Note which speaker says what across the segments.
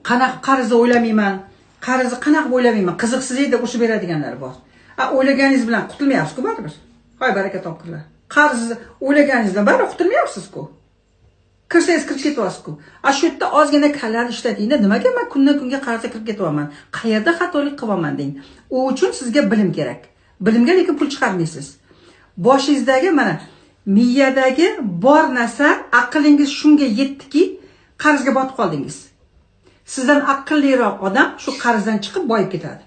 Speaker 1: Qanaqa qarzni o'ylamayman, qarzni qanaqa o'ylamayman, qiziqsiz deb urishib beradiganlar bor. A o'ylaganingiz bilan qutulmayapsiz-ku baribir. Voy, baraka topqirlar. Qarzni o'ylaganingizdan baribir qutulmayapsiz-ku. Kirsangiz kirib ketyapsiz-ku. A shu yerda ozgina kallani ishlatingda, nimaga man kundan kunga qarzga kirib ketyapman? Qayerda xatolik qilyapman deng. U uchun sizga bilim kerak. Bilimga lekin pul chiqarmaysiz. Boshingizdagi, mana miyadagi bor narsa, aqlingiz shunga yetdiki, qarzga botib qoldingiz. Sizdan aqlliroq odam shu qarzdan chiqib boyib ketadi.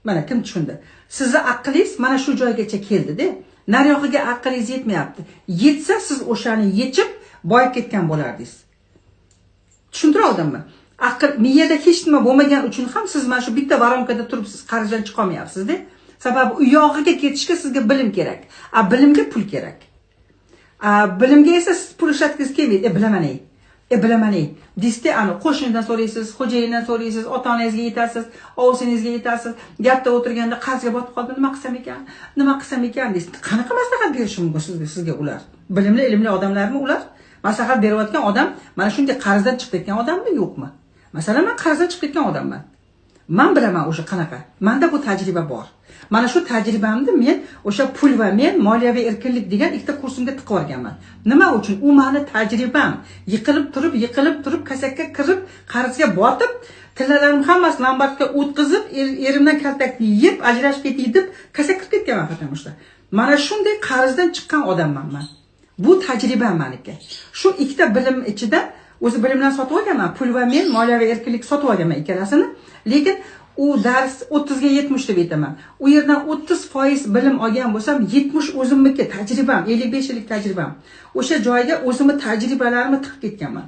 Speaker 1: Mana kim tushundi? Sizni aqlingiz mana shu joygacha keldi-da. Nariyog'iga aqlingiz yetmayapti. Yetsa, siz o'shani yechib boyib ketgan bo'lardingiz. Tushuntira oldimmi? Aql miyada hech nima bo'lmagan uchun ham siz mana shu bitta воронка da turibsiz, qarzdan chiqa olmayapsiz-da. Sababi u yog'iga ketishga sizga bilim kerak. A bilimga pul kerak. A bilimga esa siz pul ishlatgingiz kelmaydi. E bilaman ey. E bilaman ey. Deysizda, ani qo'shnidan so'raysiz, xo'jayindan so'raysiz, ota-onangizga yetasiz, ovsiningizga yetasiz. Gapda o'tirganda qarzga botib qoldim, nima qilsam ekan? Nima qilsam ekan deysiz. Qanaqa maslahat berishi mumkin sizga ular? Bilimli, ilmli odamlarmi ular? Maslahat berayotgan odam mana shunday qarzdan chiqib ketgan odammi, yo'qmi? Masalan, men qarzdan chiqib ketgan odamman. Men bilaman o'sha qanaqa. Menda bu tajriba bor. Mana shu tajribamni men o'sha "Pul va men", "Moliyaviy erkinlik" degan ikkita kursimga tiqib yuborganman. Nima uchun? U meni tajribam. Yiqilib turib, yiqilib turib, kasakka kirib, qarzga botib, tillalarim hammasini lombardga o'tkazib, erimdan kaltakni yeb, ajrashib ketay deb kasak kirib ketganman, потому что. Mana shunday qarzdan chiqqan odamman men. Bu tajribam meniki. Shu ikkita bilim ichida o'zi bilimlarni sotib olganman. "Pul va men", "Moliyaviy erkinlik" sotib olganman ikkalasini. Lekin u dars 30 ga 70 deb aytaman. U yerdan 30% bilim olgan bo'lsam, 70 o'zimniki tajribam, 55 yillik tajribam. O'sha joyga o'zimni tajribalarimni tiqib ketganman.